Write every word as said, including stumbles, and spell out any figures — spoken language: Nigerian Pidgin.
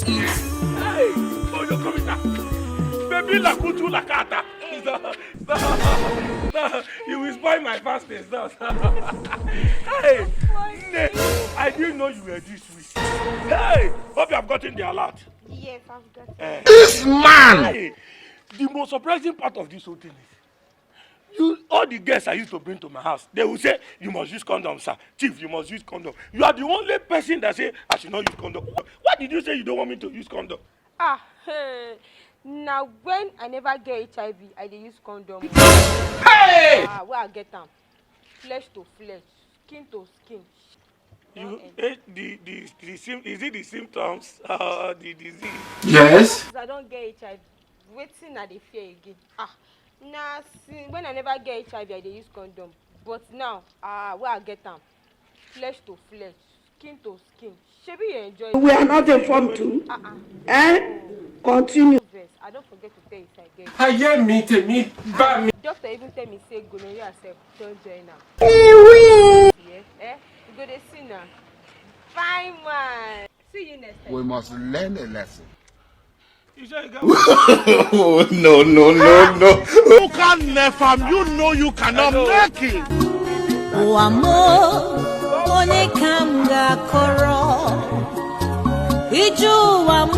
Hey, oh, you're coming now. Baby, la kutu la kata. No, no, no, you will spoil my fasting. No, no. Hey, ne- I didn't know you were this weak. Hey, hope you have gotten the alert. Yes, I've got it. Eh, This man! Hey, the most surprising part of this whole thing is, you, all the guests I used to bring to my house, they will say, "You must use condom, sir. Chief, you must use condom." You are the only person that say I should not use condom. Why did you say you don't want me to use condom? Ah, hey. Now when I never get H I V, I dey use condom. Hey! Ah, where I get am? Flesh to flesh, skin to skin. You, eh, the, the, the sym- is it the symptoms or the disease? Yes. As I don't get H I V, wetin I dey fear again? Ah, na since when I never get H I V, I dey use condom. But now, ah, where I get am? Flesh to flesh, skin to skin. Shebi you enjoy? We are not informed too. Ah, ah. Eh? Continue. Vex, I don't forget to tell you say I get. Ayé mi tèmi bá mi. Doctor even tell me say gonorrhea sef don join am. Ewe. Yeah, eh? You go dey see now. Fine man. See you next time. We must learn a lesson. You sure you get Oh, no, no, no, no. You can't left am. You know you cannot make it. Ụwa m, onye ka m ga-akọrọ? Ije ụwa m,